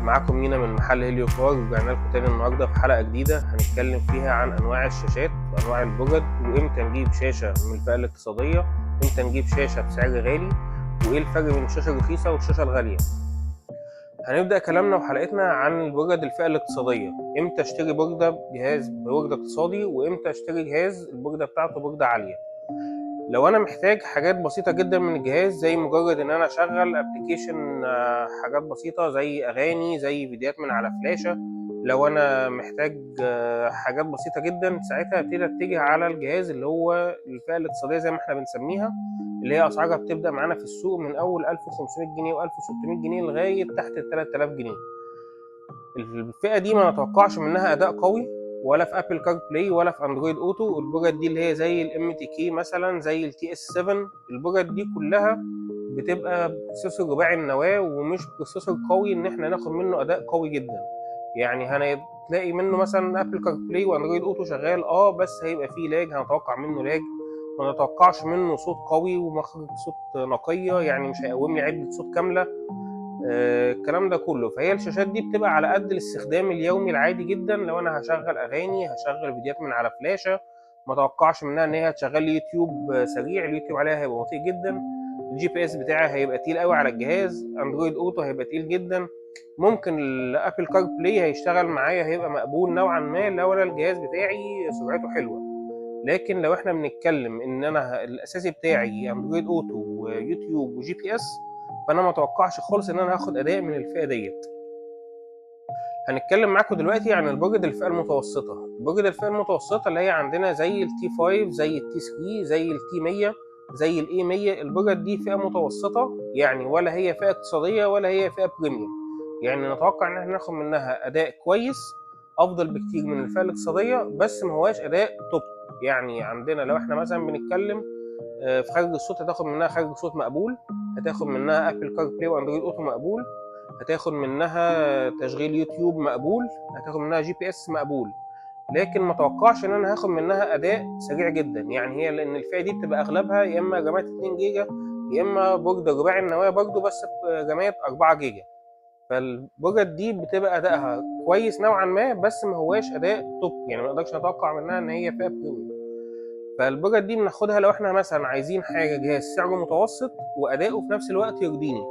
معاكم مينا من محل هيليو كار. رجعنا لكم تاني النهارده في حلقة جديدة هنتكلم فيها عن انواع الشاشات وانواع البرد، وامتى نجيب شاشة من الفئة الاقتصادية، امتى نجيب شاشة بسعر غالي، وايه الفرق بين الشاشة الرخيصة والشاشه الغالية. هنبدا كلامنا وحلقتنا عن البرد الفئة الاقتصادية. امتى اشتري برده بجهاز بورده اقتصادي، وامتى اشتري جهاز البورده بتاعته بورده عالية. لو انا محتاج حاجات بسيطة جدا من الجهاز، زي مجرد ان انا اشغل application، حاجات بسيطة زي اغاني، زي فيديوهات من على فلاشه، لو انا محتاج حاجات بسيطة جدا، ساعتها ابتدي اتجه على الجهاز اللي هو الفئة الاقتصادية زي ما احنا بنسميها، اللي هي اسعارها بتبدا معانا في السوق من اول 1500 جنيه و1600 جنيه لغاية تحت ال 3000 جنيه. الفئة دي ما نتوقعش منها اداء قوي، ولا في Apple CarPlay ولا في Android Auto. البرد دي اللي هي زي ال MTK مثلا، زي ال TS 7، البرد دي كلها بتبقى processor رباعي النواة ومش processor قوي ان احنا ناخد منه اداء قوي جدا. يعني هتلاقي منه مثلا Apple CarPlay و Android Auto شغال، بس هيبقى فيه lag، هنتوقع منه lag، ما نتوقعش منه صوت قوي ومخرج صوت نقيه، يعني مش هيقوم لي عده صوت كامله، الكلام ده كله. فهي الشاشات دي بتبقى على قد الاستخدام اليومي العادي جدا. لو انا هشغل اغاني، هشغل فيديوهات من على فلاشه، ما اتوقعش منها ان هي هتشغل لي يوتيوب سريع، اليوتيوب عليها هيبقى بطيء جدا، ال GPS بتاعي هيبقى تقيل قوي على الجهاز، Android Auto هيبقى تقيل جدا. ممكن ال Apple CarPlay هيشتغل معايا، هيبقى مقبول نوعا ما لو انا الجهاز بتاعي سرعته حلوه. لكن لو احنا بنتكلم ان انا الاساسي بتاعي Android Auto ويوتيوب و GPS، فانا ما اتوقعش خالص ان انا هاخد اداء من الفئة ديت. هنتكلم معاكم دلوقتي عن البرد الفئة المتوسطه. البرد الفئة المتوسطة اللي هي عندنا زي ال T 5، زي ال T 3، زي ال T 100، زي ال A 100. البرد دي فئة متوسطه، يعني ولا هي فئة اقتصادية ولا هي فئة premium. يعني نتوقع ان احنا ناخد منها اداء كويس، افضل بكتير من الفئة الاقتصاديه، بس ما هواش اداء top. يعني عندنا لو احنا مثلا بنتكلم في خارج الصوت، هتاخد منها خارج صوت مقبول، هتاخد منها Apple CarPlay و Android Auto مقبول، هتاخد منها تشغيل يوتيوب مقبول، هتاخد منها GPS مقبول، لكن ما توقعش ان انا هاخد منها اداء سريع جدا. يعني هي لان الفئة دي بتبقى اغلبها يا اما رامات 2 جيجا، يا اما بورد رباعي النواة برضه بس برامات 4 جيجا. فالبرد دي بتبقى ادائها كويس نوعا ما، بس ما هواش اداء top، يعني ما نقدرش نتوقع منها ان هي فئة premium. فالبرد دي بناخدها لو احنا مثلا عايزين حاجة جهاز سعره متوسط واداؤه في نفس الوقت يرضيني،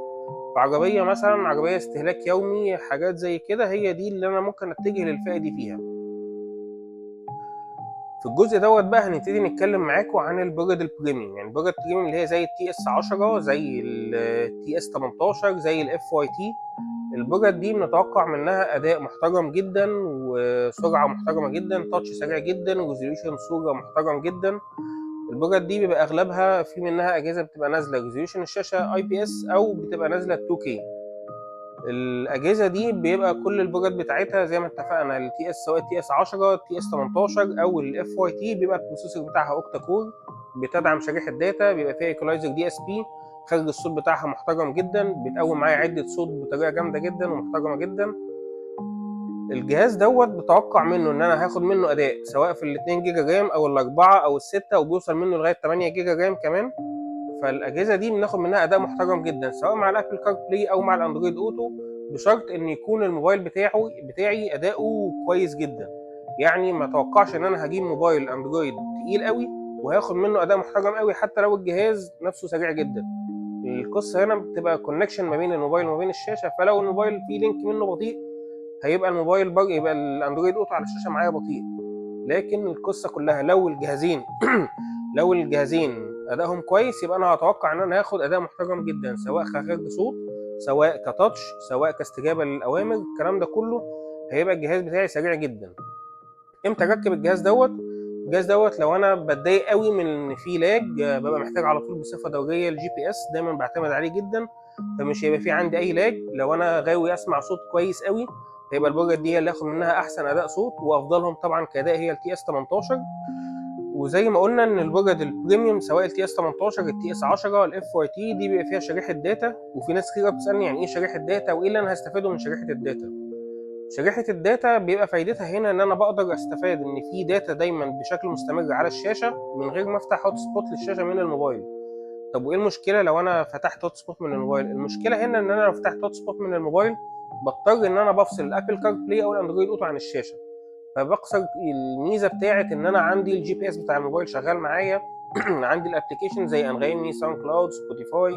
في عربية مثلا، عربية استهلاك يومي، حاجات زي كده، هي دي اللي انا ممكن اتجه للفئه دي فيها. في الجزء دوت بقى هنبتدي نتكلم معاكم عن البرد ال premium. يعني البرد ال premium اللي هي زي ال TS 10، زي ال TS 18، زي ال FYT. البرد دي بنتوقع منها اداء محترم جدا وسرعة محترمه جدا، touch سريع جدا، و resolution صوره محترم جدا. البرد دي بيبقى اغلبها في منها اجهزة بتبقى نازله resolution الشاشة IPS او بتبقى نازله 2K. الاجهزة دي بيبقى كل البرد بتاعتها زي ما اتفقنا، ال TS، سواء TS 10، TS 18 او ال FYT، بيبقى ال processor بتاعها octa core، بتدعم شريحة data، بيبقى فيها equalizer DSP، خارج الصوت بتاعها محترم جدا، بتقوم معايا عده صوت بطريقة جامدة جدا ومحترمه جدا. الجهاز دوت بتوقع منه ان انا هاخد منه اداء سواء في ال 2 جيجا RAM او الاربعة او السته، وبيوصل منه لغاية 8 جيجا RAM كمان. فالاجهزه دي بناخد منها اداء محترم جدا سواء مع ال Apple CarPlay او مع ال Android Auto، بشرط ان يكون الموبايل بتاعي اداؤه كويس جدا. يعني ما اتوقعش ان انا هجيب موبايل Android تقيل قوي وهاخد منه اداء محترم قوي حتى لو الجهاز نفسه سريع جدا. القصة هنا بتبقى connection ما بين الموبايل وما بين الشاشه، فلو الموبايل فيه link منه بطيء هيبقى الموبايل يبقى ال Android Auto على الشاشة معايا بطيء. لكن القصة كلها لو الجهازين ادائهم كويس، يبقى انا هتوقع ان انا هاخد اداء محترم جدا، سواء كخارج صوت، سواء ك touch، سواء كاستجابه للاوامر، الكلام ده كله هيبقى الجهاز بتاعي سريع جدا. امتى اركب الجهاز دوت؟ الجهاز دوت لو انا بتضايق قوي من ان في lag، ببقى محتاج على طول بصفة دورية ال GPS، دايما بعتمد عليه جدا، فمش هيبقى في عندي اي lag. لو انا غاوي اسمع صوت كويس قوي، هيبقى البرجر دي هي اللي اخد منها احسن اداء صوت، وافضلهم طبعا كاداء هي ال TS 18. وزي ما قلنا ان البرجر ال premium سواء ال TS 18، ال TS 10، ال FYT، دي بيبقى فيها شريحة data. وفي ناس كتير بتسالني يعني ايه شريحة data وايه اللي انا هستفاده من شريحة ال data. شريحة ال data بيبقى فايدتها هنا ان انا بقدر استفاد ان في data دايما بشكل مستمر على الشاشة من غير ما افتح hotspot للشاشه من الموبايل. طب وايه المشكلة لو انا فتحت hotspot من الموبايل؟ المشكلة هنا ان انا لو فتحت hotspot من الموبايل بضطر ان انا بفصل ال Apple CarPlay او ال Android Auto عن الشاشه، فبخسر الميزة بتاعه ان انا عندي ال GPS بتاع الموبايل شغال معايا، عندي ال application زي انغامي، SoundCloud، Spotify،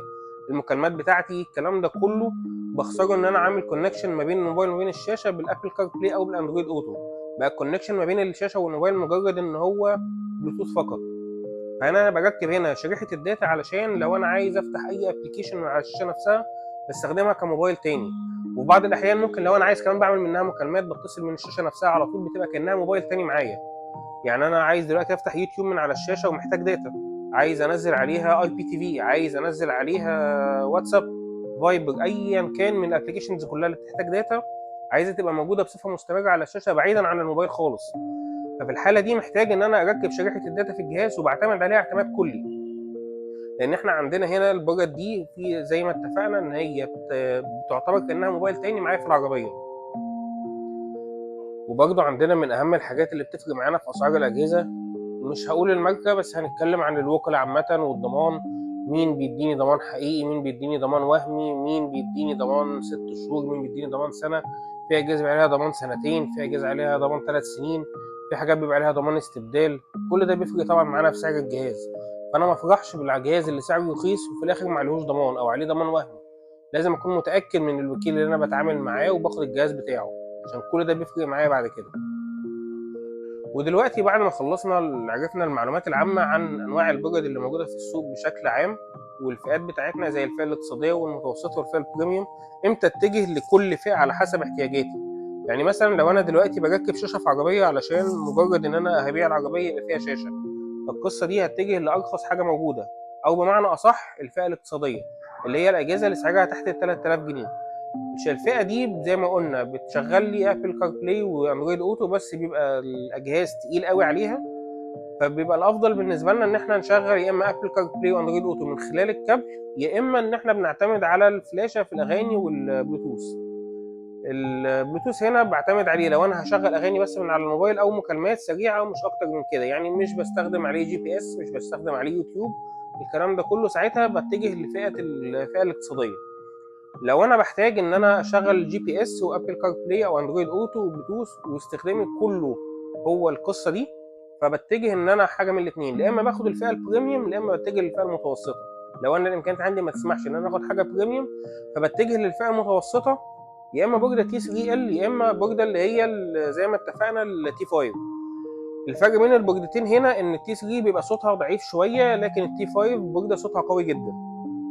المكالمات بتاعتي، الكلام ده كله بخسره ان انا عامل connection ما بين الموبايل وما بين الشاشة بال Apple CarPlay او بال Android Auto. بقى ال connection ما بين الشاشة والموبايل مجرد ان هو بلوتوث فقط. فانا بركب هنا شريحة ال data علشان لو انا عايز افتح اي application من على الشاشة نفسها بستخدمها كموبايل تاني. وفي بعض الاحيان ممكن لو انا عايز كمان بعمل منها مكالمات، بتصل من الشاشة نفسها على طول، بتبقى كانها موبايل تاني معايا. يعني انا عايز دلوقتي افتح يوتيوب من على الشاشة ومحتاج data، عايز انزل عليها IPTV، عايز انزل عليها واتساب، فايبر، ايا كان من ال applications كلها اللي بتحتاج data، عايزه تبقى موجودة بصفة مستمرة على الشاشة بعيدا عن الموبايل خالص. ففي الحالة دي محتاج ان انا اركب شريحة ال data في الجهاز وبعتمد عليها اعتماد كلي، لان احنا عندنا هنا البوجات دي في زي ما اتفقنا ان هي بتعتبر كانها موبايل تاني معايا في العربيه. وبرضه عندنا من اهم الحاجات اللي بتفرق معانا في اسعار الاجهزه، مش هقول الماركة بس هنتكلم عن الوكلاء عامة والضمان. مين بيديني ضمان حقيقي، مين بيديني ضمان وهمي، مين بيديني ضمان 6 شهور، مين بيديني ضمان سنه. في اجهزة بيبقى عليها ضمان سنتين، في اجهزة عليها ضمان 3 سنين، في حاجات بيبقى عليها ضمان استبدال. كل ده بيفرق طبعا معانا في سعر الجهاز. فانا ما افرحش بالجهاز اللي سعره رخيص وفي الاخر ما عليهوش ضمان او عليه ضمان وهمي. لازم اكون متاكد من الوكيل اللي انا بتعامل معاه وباخد الجهاز بتاعه، عشان كل ده بيفرق معايا بعد كده. ودلوقتي بعد ما خلصنا عرفنا المعلومات العامة عن أنواع البرد اللي موجودة في السوق بشكل عام والفئات بتاعتنا زي الفئة الاقتصادية والمتوسطة والفئة ال premium، امتى اتجه لكل فئة على حسب احتياجاتي. يعني مثلا لو انا دلوقتي بركب شاشة في عربية علشان مجرد ان انا هبيع العربية يبقى فيها شاشة، فالقصة دي هتجه لأرخص حاجة موجودة، أو بمعنى أصح الفئة الاقتصادية اللي هي الأجهزة اللي سعرها تحت ال 3000 جنيه. مش الفئة دي زي ما قلنا بتشغل لي Apple CarPlay و Android Auto، بس بيبقى الاجهاز تقيل قوي عليها. فبيبقى الافضل بالنسبة لنا ان احنا نشغل يا اما Apple CarPlay و Android Auto من خلال الكابل، يا اما ان احنا بنعتمد على الفلاشه في الاغاني والبلوتوث. البلوتوث هنا بعتمد عليه لو انا هشغل اغاني بس من على الموبايل او مكالمات سريعة ومش اكتر من كده، يعني مش بستخدم عليه GPS، مش بستخدم عليه يوتيوب، الكلام ده كله. ساعتها بتجه لفئة الفئة الاقتصاديه. لو انا بحتاج ان انا اشغل GPS و Apple CarPlay او Android Auto وبلوتوث واستخدامي كله هو القصة دي، فبتجه ان انا حاجة من الاثنين: يا اما باخد الفئة ال premium، يا اما بتجه للفئه المتوسطه. لو انا الامكانيات عندي ما تسمحش ان انا اخد حاجة premium، فبتجه للفئه المتوسطه، يا اما بوردة T3L، يا اما بوردة اللي هي زي ما اتفقنا ال T5. الفرق بين البوردتين هنا ان ال T3 بيبقى صوتها ضعيف شويه، لكن ال T5 بوردة صوتها قوي جدا.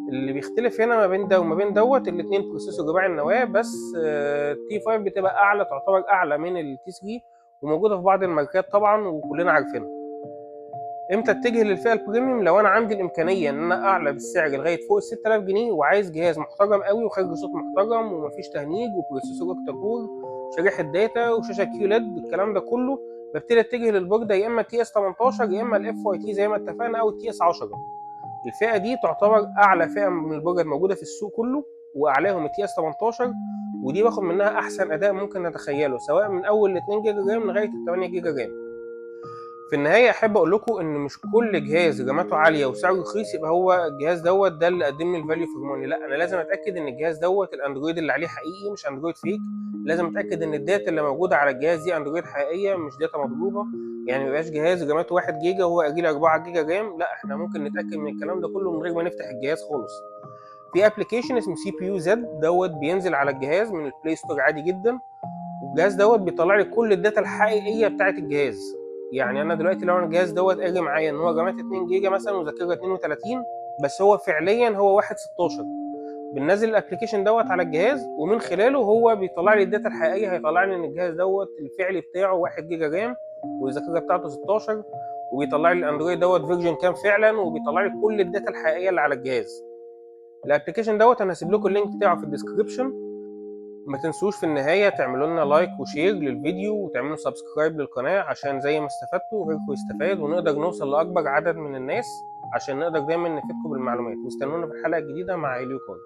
اللي بيختلف هنا ما بين ده وما بين دوت الاثنين processor رباعي النواة، بس ال T5 بتبقى اعلى، تعتبر اعلى من ال T3، وموجودة في بعض الماركات طبعا وكلنا عارفينها. امتى اتجه للفئه ال premium؟ لو انا عندي الامكانية ان انا اعلى بالسعر لغاية فوق ال 6000 جنيه، وعايز جهاز محترم قوي وخارج صوت محترم ومفيش تهنيج و processor octa core، شريحة data، وشاشه QLED، الكلام ده كله، ببتدي اتجه للبورده يا اما TS 18 يا اما ال FYT زي ما اتفقنا او ال TS 10. الفئة دي تعتبر اعلى فئة من البورده الموجودة في السوق كله، واعلاهم ال TS 18، ودي باخد منها احسن اداء ممكن نتخيله، سواء من اول 2 جيجا RAM لغاية ال 8 جيجا RAM. في النهاية احب اقول لكم ان مش كل جهاز راماته عالية وسعره رخيص يبقى هو الجهاز دوت ده اللي قدم لي ال value for money. لا، انا لازم اتاكد ان الجهاز دوت ال Android اللي عليه حقيقي مش Android fake. لازم اتاكد ان ال data اللي موجودة على الجهاز دي Android حقيقية مش data مضروبه، يعني ما يبقاش جهاز راماته 1 جيجا وهو قاري 4 جيجا RAM. لا، احنا ممكن نتاكد من الكلام ده كله من غير ما نفتح الجهاز خالص. في application اسمه CPU-Z دوت بينزل على الجهاز من ال Play Store عادي جدا، والجهاز دوت بيطلع لي كل ال data الحقيقية بتاعه الجهاز. يعني انا دلوقتي لو انا الجهاز دوت قاري معايا ان هو رامات 2 جيجا مثلا وذاكره 32، بس هو فعليا هو 1.16، بننزل ال application دوت على الجهاز ومن خلاله هو بيطلع لي ال data الحقيقيه. هيطلع لي ان الجهاز دوت الفعلي بتاعه 1 جيجا RAM والذاكرة بتاعته 16، وبيطلع لي ال Android دوت version كام فعلا، وبيطلع لي كل ال data الحقيقية اللي على الجهاز. ال application دوت انا هسيب لكم ال link بتاعه في ال description. ما تنسوش في النهاية تعملوا لنا like و share للفيديو وتعملوا subscribe للقناة، عشان زي ما استفدتوا غيركم يستفاد ونقدر نوصل لأكبر عدد من الناس، عشان نقدر دايما نفيدكم بالمعلومات. واستنونا في الحلقة الجديدة مع اليوكون.